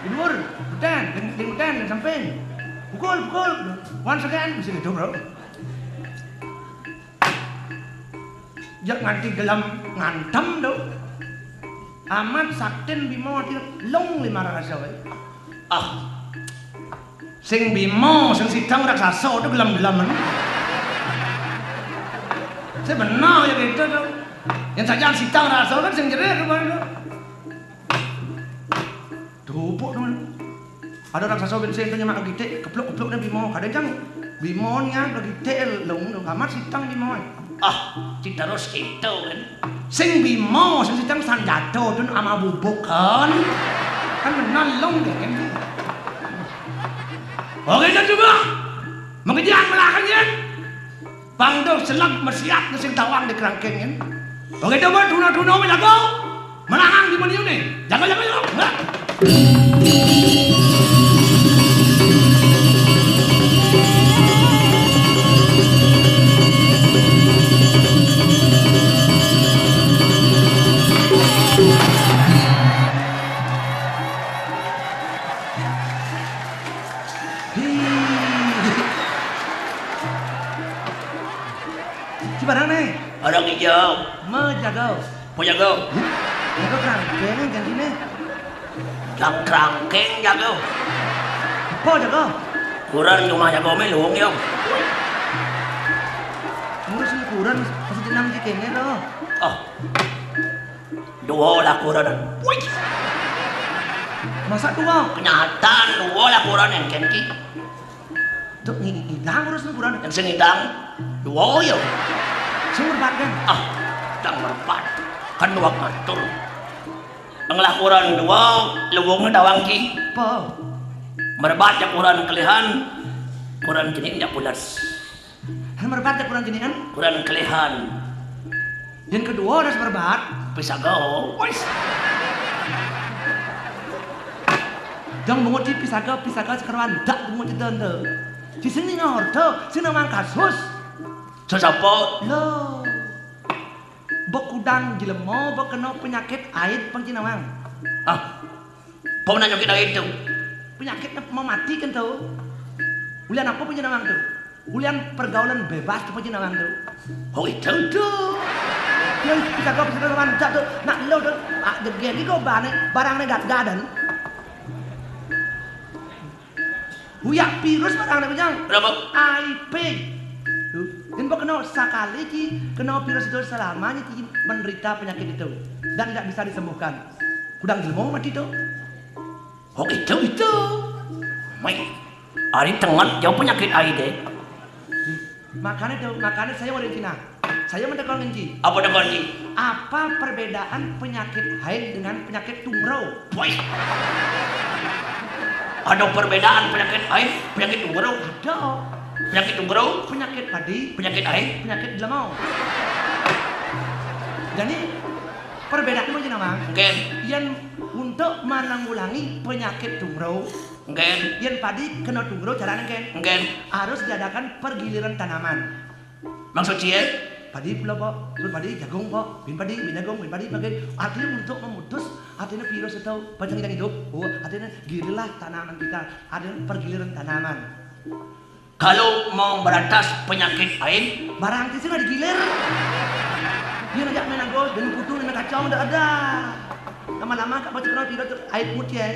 Di dhuwur, beten, ding, ding beten, ding samping. Pukul, pukul. Once again, mesti gitu, bro. Jek nganti gelem ngantem tu. Amat saktin Bima ati lung limang raksasa wae. Ah. Sing Bima, sing sidang raksasa tu gelem-gelemen. Sing bener ya gitu tu. Yang saja sidang raksasa kan sing jerit rupane tu. Dupuk tu. Ada raksasa ben sing nyemak gitik, kepluk-kepluk ne Bima. Kadang jang Bima niat gitik lung tu. Amat sidang Bima. Ah, ci terus gitu kan. Sing Bima, sing Sidang Sanjata, dun ama bubuk kan. Kan menang long deh kan. Oke, itu juga. Mengejang melahan ya. Bang tuh selak mesiat sing tawang di kerangkeng kan. Oke, itu buat duna-duna jago. Menangan di meniune. Jago, jago, jago. Hah. Hi. Ci barang nih. Orang hijau. Mau jago. Mau jago. Jago kerangkeng kan sini. Jak kerangkeng jago. Apa jago? Kuran cuma jago melung yo. Ngurusin kuran masih jenang di kene loh. Oh. Dua lah kuran. Wih. Masa dua? Kenyataan dua lah kuran yang kenki. Tuh ngi-, ngidang urus kuran. Yang sing ngidang dua ya. Sing merbat kan? Ah, dang merbat. Kan dua ngatur. Ngelakuran dua, lewungnya dawang ki. Apa? Merbat ya kuran kelihan, kuran jenis ya pulas. Merbat ya kuran jenis kan? Kuran kelihan. Yang kedua harus merbat. Pisaga. Wis. Dong menguci pisaga, pisaga sekeruan dak menguci tante. Di sini ngordo, sini mang kasus. Sesapa? Lo. Bekudang jelema, bekena penyakit aid pang cinawang. Ah, apa menanya kita itu? Penyakit mematikan tuh. Ulian apa pang cinawang tuh? Ulian pergaulan bebas apa cinawang tuh? Oh, itu tuh. Ya, kita kok bisa lawan tuh. Nak lo tuh, ah, degel iki kok bane, barangnya gak gadan. Huyak virus barang ada bujang. Berapa? I P. Tuh, dan kena sekali ki, kena virus itu selamanya ki menderita penyakit itu dan tidak bisa disembuhkan. Kudang jelmo mati tuh. Oh, itu, itu. Mai, hari tengen jauh penyakit air deh. Makanya tuh, makanya saya orang Cina. Saya mendekat ngenci. Apa dekat ngenci? Apa perbedaan penyakit haid dengan penyakit tumro? Woi. Ada perbedaan penyakit air, penyakit tumro? Ada. Penyakit tumro? Penyakit padi. Penyakit air? Penyakit jelemau. Jadi perbedaan apa nama? Mungkin. Yang untuk menanggulangi penyakit tumro, mungkin. Yang padi kena tumro caranya mungkin. Mungkin. Harus diadakan pergiliran tanaman. Maksud cie? Padi pula, Pak. Terus padi jagung, Pak. Bin padi, bin jagung, bin padi, pakai. Artinya untuk memutus, artinya virus itu panjang yang hidup. Oh, artinya gililah tanaman kita. Ada pergiliran tanaman. Kalau mau berantas penyakit air, barang itu sudah digilir. Dia ngajak main agus, dan putu, dan kacau, tidak ada. Lama-lama, kak baca kenal virus itu, air putih, air.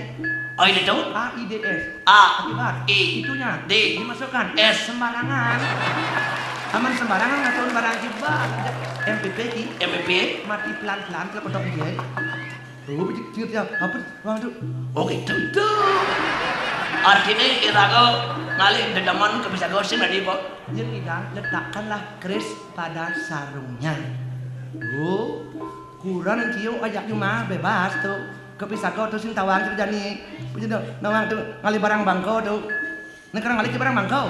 Air itu? A I D S. A. Akibat. I. Itunya. D. Dimasukkan. S. Sembarangan. Aman sembarangan ngasuhin barang akibat. M P P ki. M P P. Mati pelan-pelan, kalau kotok dia. Oh, begitu dia. Apa? Waduh. Oh, gitu. Tuh. Artinya iraga ngalih dedaman ke bisa gosip tadi, Pak. Yang tidak, letakkanlah keris pada sarungnya. Oh, kurang cio ajak cuma bebas tuh. Kepisako tuh sing tawang tuh jani. Punya tuh, nawang tuh ngalih barang bangko tuh. Nek orang ngalih barang bangko.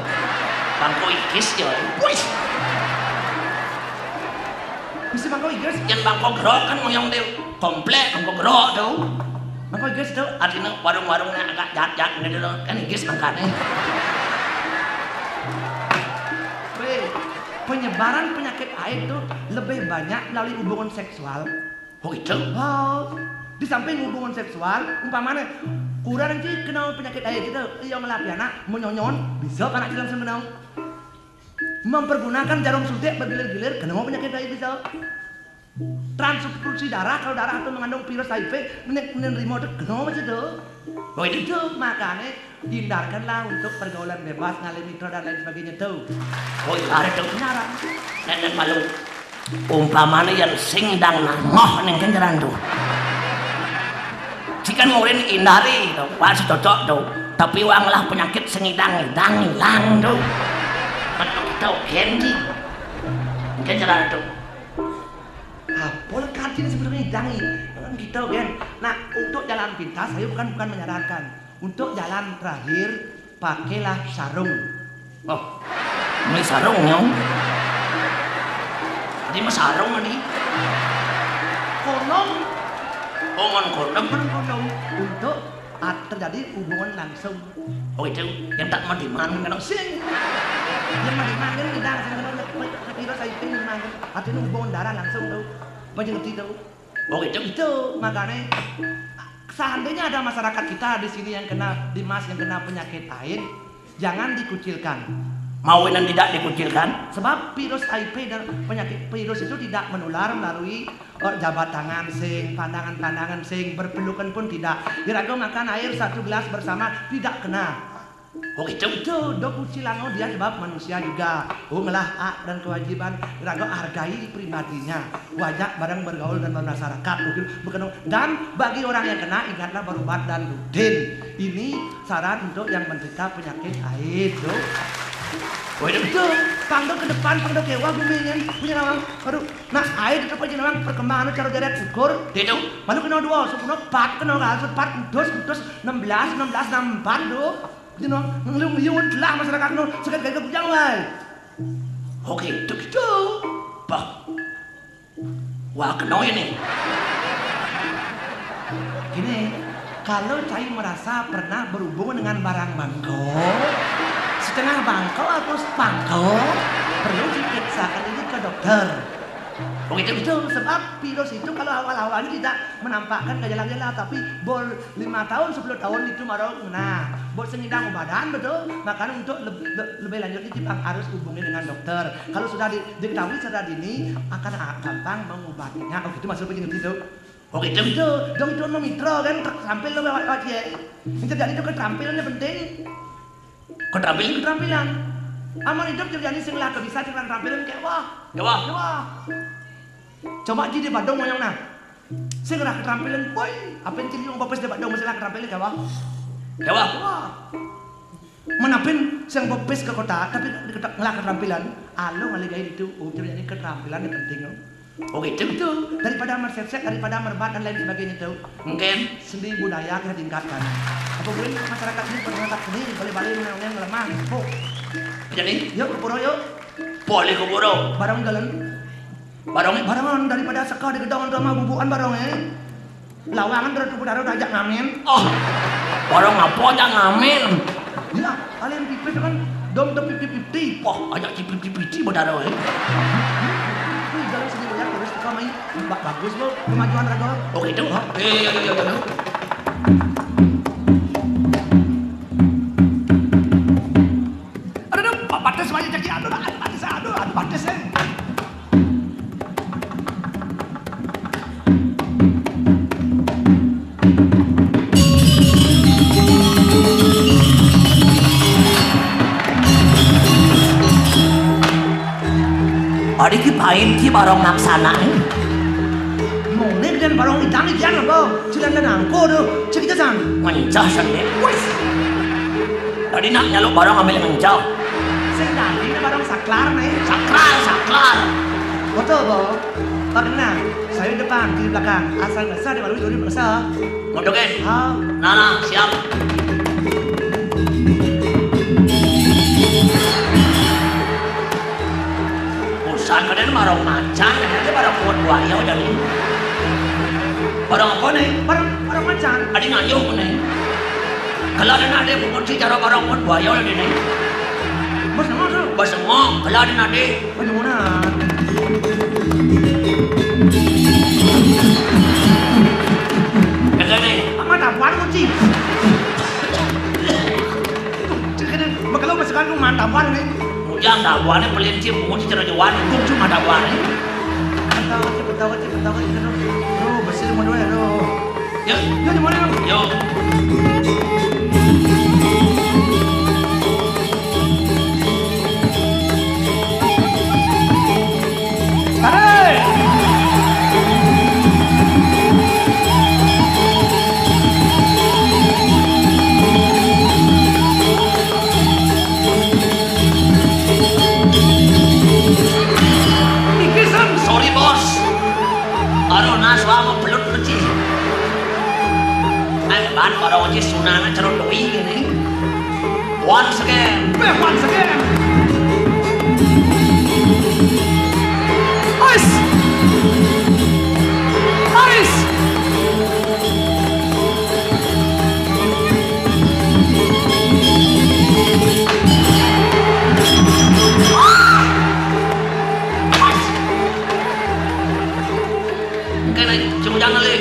Bangko igis ya. Wis. Mesti bangko igis. Yang bangko gerok kan ngoyong deh. Komplek bangko gerok tuh. Bangko igis tuh. Artinya warung-warungnya agak jat-jat gitu loh. Kan igis makanya. Weh, penyebaran penyakit aid tuh lebih banyak melalui hubungan seksual. Oh, gitu? Wow. Di samping hubungan seksual, umpamanya kurang sih kena penyakit aid gitu, iya ngelapi anak, menyonyon, bisa panak dalam semenau. Mempergunakan jarum suntik bergilir-gilir, kena penyakit aid bisa. Transfusi darah, kalau darah itu mengandung virus H I V, menerima itu kena aja tuh. Oh, itu tuh, makanya hindarkanlah untuk pergaulan bebas, ngalih mitra dan lain sebagainya tuh. Oh, iya, ada tuh. Nyaran. Nenek malu. Umpamane yen sing ndang namoh ning kenceran tuh. Jikan murin indari to, pas cocok tuh. Tapi wong lah penyakit sing idang-idang ilang tuh. Metu to gendi. Saya jalan itu. Apa lah kancing sebenarnya hidangi? Kan gitu kan. Nah, untuk jalan pintas saya bukan bukan menyarankan. Untuk jalan terakhir pakailah sarung. Oh, ini sarung ya. Ini mah sarung ini. Kondom. Oh, ngon kondom. Ngon kondom. Untuk ah, terjadi hubungan langsung. Oh, itu yang tak mau diman kan sing. Yang mau diman kan kita sing kalau tapi saya itu diman. Artinya hubungan darah langsung tuh. Apa yang ngerti tuh? Oh, itu. Itu makanya seandainya ada masyarakat kita di sini yang kena di Mas yang kena penyakit aid, jangan dikucilkan. Mau dan tidak dikucilkan? Sebab virus H I V dan penyakit virus itu tidak menular melalui eh, jabat tangan sing, pandangan-pandangan sing, berpelukan pun tidak. Irago makan air satu gelas bersama tidak kena. Oh gitu. Itu do kucilango dia sebab manusia juga. Oh ngelah hak dan kewajiban. Irago hargai pribadinya. Wajak bareng bergaul dan bermasyarakat. Mungkin bukan dan bagi orang yang kena ingatlah berubat dan rutin. Ini saran untuk yang menderita penyakit aid, tuh. Waduh. Itu, pangdo ke depan, pangdo ke wah gumingan punya nawang. Aduh, nah aid itu punya nawang perkembangan cara deret syukur. Itu. Malu kena dua, sepuluh empat kena kan, empat putus putus enam belas, enam belas enam empat tuh. Punya nawang ngelung liun telah masyarakat no sekat gaya kujang wae. Oke, itu gitu. Bah. Wah, kena ini. Gini, kalau cai merasa pernah berhubungan dengan barang bangko, setengah bangko atau sepangko, perlu diperiksakan ini ke dokter. Begitu itu sebab virus itu kalau awal-awalnya tidak menampakkan gejala-gejala, tapi bol lima tahun, sepuluh tahun itu baru nah, bol sengidang badan betul, makanya untuk lebih, lebih lanjut itu harus hubungi dengan dokter. Kalau sudah di, diketahui secara dini akan ah, gampang mengobatinya. Oh gitu maksud begini gitu. Oh gitu. Itu dong itu mau mitra kan ter- tampil lo lewat lewat ya. Yang terjadi itu keterampilannya penting. Keterampilan. Keterampilan. Aman hidup terjadi sing lah bisa sing lah keterampilan kayak wah. Ya wah. Ya wah. Coba aja di Badung yang nah. Sing lah keterampilan, boy. Apa yang cili yang popes di Badung masih lah keterampilan kayak wah. Ya wah. Ya wah. Menapin sing popes ke kota tapi di kota ngelah keterampilan. Alo ngalih gaya itu. Oh terjadi keterampilan yang penting. Oh. Oh gitu. Itu daripada mersepsek, daripada merbat dan lain sebagainya itu. Mungkin. Seni budaya kita tingkatkan. Apa boleh masyarakat ini masyarakat seni balik-balik yang yang lemah. Oh. Jadi, yuk ke pura yuk. Boleh ke pura. Barang jalan. Barang. Barangan daripada seka di gedong sama bubukan barang eh. Lawangan terus tubuh darah ajak ngamen. Oh. Barang apa ajak ngamen? Ya, kalian pipit kan dom tapi pipit. Wah, ajak cipit-cipit betara eh. Ini jalan sini ya, terus teko mai. Ba- Bagus lo kemajuan raga. Oh gitu. Hah? Eh, iya, iya, iya, iya. Aduh, aduh, pa- pates banyak caki. Aduh, aduh, pates, aduh, aduh, pates eh. Adi ki pain ki barong naksana ni. Mone dan barong idang ikan apa? Cilan dan angko tu. Cik kita san. Mancah sendiri. Wis. Tadi nak nyaluk barong ambil ngencau. Sing tadi ni barong saklar ni. Saklar, saklar. Betul, Bo. Pak Nena, saya depan, di belakang. Asal ngesel dia baru dulu ngesel. Motokin. Ha. Nana, siap. Urusan kene marong macan, kene barong kuat buaya jadi. Barong apa ni? Barong barong macan. Adi ngayuh ni. Kalau ada nak ada pengunci cara barong kuat buaya jadi ni. Bos nama tu? Bos semua. Kalau ada nak ada. Bagaimana? Kagak ni. Amat apa kunci? Cik kene, makalo pasukan ku mantapan ni. Ujang tabuane pelin cip, pungut cicero jowan, gum cuma tabuane. Tahu cip, tahu cip, tahu cip, tahu. Bro, bersih mau dua, bro. Ya. Yo, di mana? Yo. Tarik. Nah, suama belut mesti. Eh, ban para oji sunana cerut doi gini. Once again, eh, once again. Ice. Ice. Kan aja, cuma jangan le.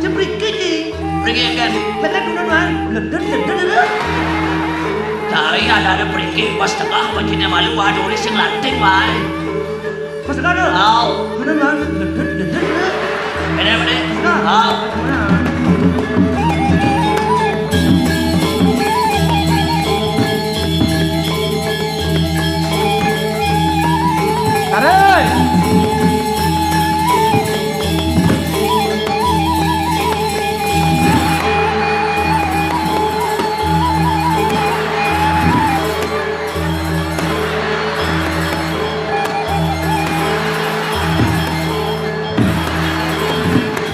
Cemprikit ni. Pergi kan. Ledet dulu, Wan. Ledet, ledet, ledet. Cari ada-ada pergi pas tengah pancinya malu, waduh, ini sing lanting, Wan. Pas tengah tu. Au. Bener, Wan. Ledet, ledet, ledet. Bener, bener. Pas tengah. Au. Bener. Tarik.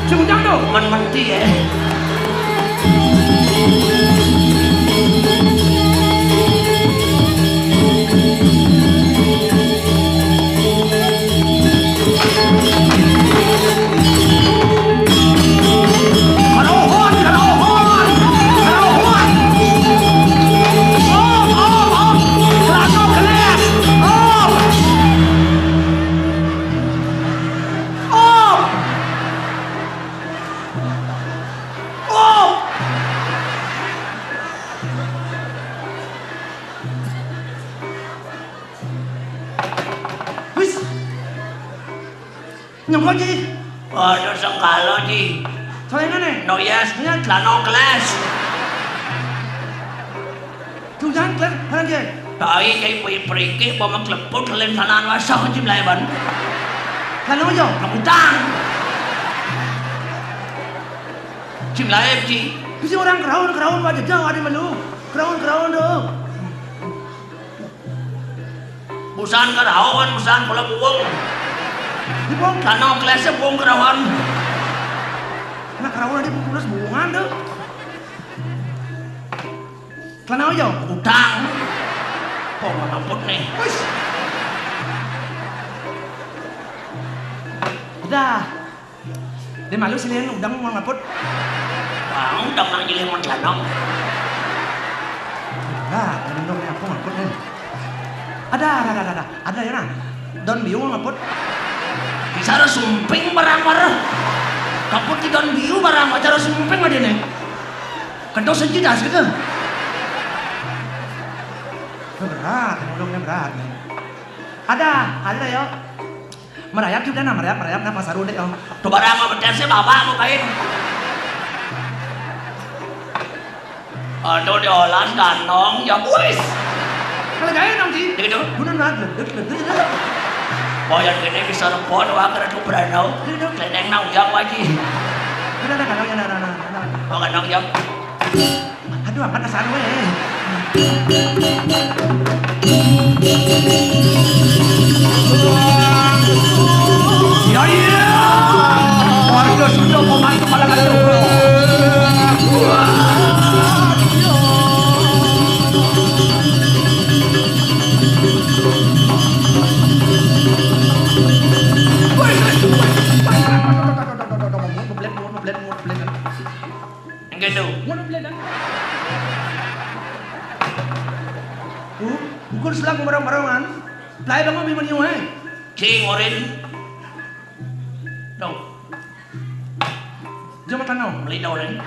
Sing undang tu. Men menti, eh. Karohon, karohon, karohon. Op, op, op. Kelana kelas. Op. Op. Op. Wis. Nyengko, Ji. Waduh, sengkala, Ji. Soalnya nih. No, yes. Iya. Celana kelas. Tulisan kelas, mana, Ji? Tahi, Ji, peri-, perikik, bawa kleput, kelen sanaan wasah, Ji, melayu ban. Celana aja. Utang. Ji, melayu, Ji. Bisa orang keraun, keraun, wajah jauh, ada malu. Keraun, keraun, tuh. Busan karaon, busan kula buung. Di buung. Tanah klesnya buung karaon. Nah, karaon di buung terus buungan tuh. Tanah aja. Utang. Kok nggak ngaput nih? Wis. Udah. Dia malu sih, Lin, udang mau ngaput. Bang, udang nang nyilih mau celana. Nah, udang aku ngaput nih. Ada, ada, ada, ada. Ada ya, nah. Daun biu mau ngaput. Bicara sumping barang-barang. Kaput di daun biu barang, bicara sumping aja nih. Kedua sejidas gitu. Berat, udangnya berat nih. Ada, ada ya. Merayap juga nah, merayap, merayap nah, pas aru deh, oh. Tuh barang mah betes sih, bawa mau kain. Aduh, diolah ganong, ya, wis. Kalau gaya dong, Ji. Gitu. Bener nah, ledek, ledek, ledek. Boyan gini bisa repot, wah, kena tuh berenau. Gitu. Kleneng nang ujang, Pak Ji. Udah, udah, ganong ya, nah, nah, nah, nah. Oh, ganong ya. Aduh, amat kesan weh. Ya, iya. Warga sudah pemain kepala kacau. Enggak tahu. Ngono beli dah. Huh? Bukan selaku barang-barangan. Pelai bangun bimani, eh. Cing, orin. Dong. Jom tanau, beli dong, eh.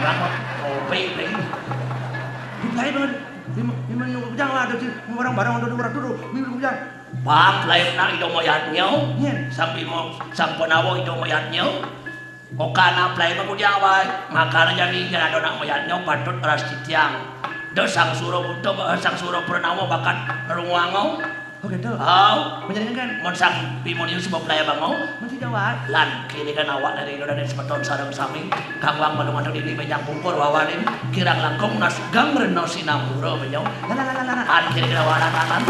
Bangun. Oh, baik, baik. Pelai bangun. Bimani, bimani, jangan ada sih. Barang-barang ada dua ratus dulu. Bimani, jangan. Bang, lain na ido mayatnya. Nyen. Sampai mau, sampai nawa ido mayatnya. Okana play mah kudiang wae. Makana jadi yen ado nak mayatnyo patut ras titiang. Do sang suro buto, sang suro purnama bakat runguango. Oh gitu. Au. Menjadi kan. Mon sang bimoni sebab play bango. Masih jawab. Lan kiri kan awak dari Indo dan semeton sareng sami. Kang wang malu ngadeg dini benjang pungkur wawanin. Kirang langkung nas gang reno sinambura benyo. Lah, lah, lah, lah, lah. An kiri kan awak lan, lan, lan.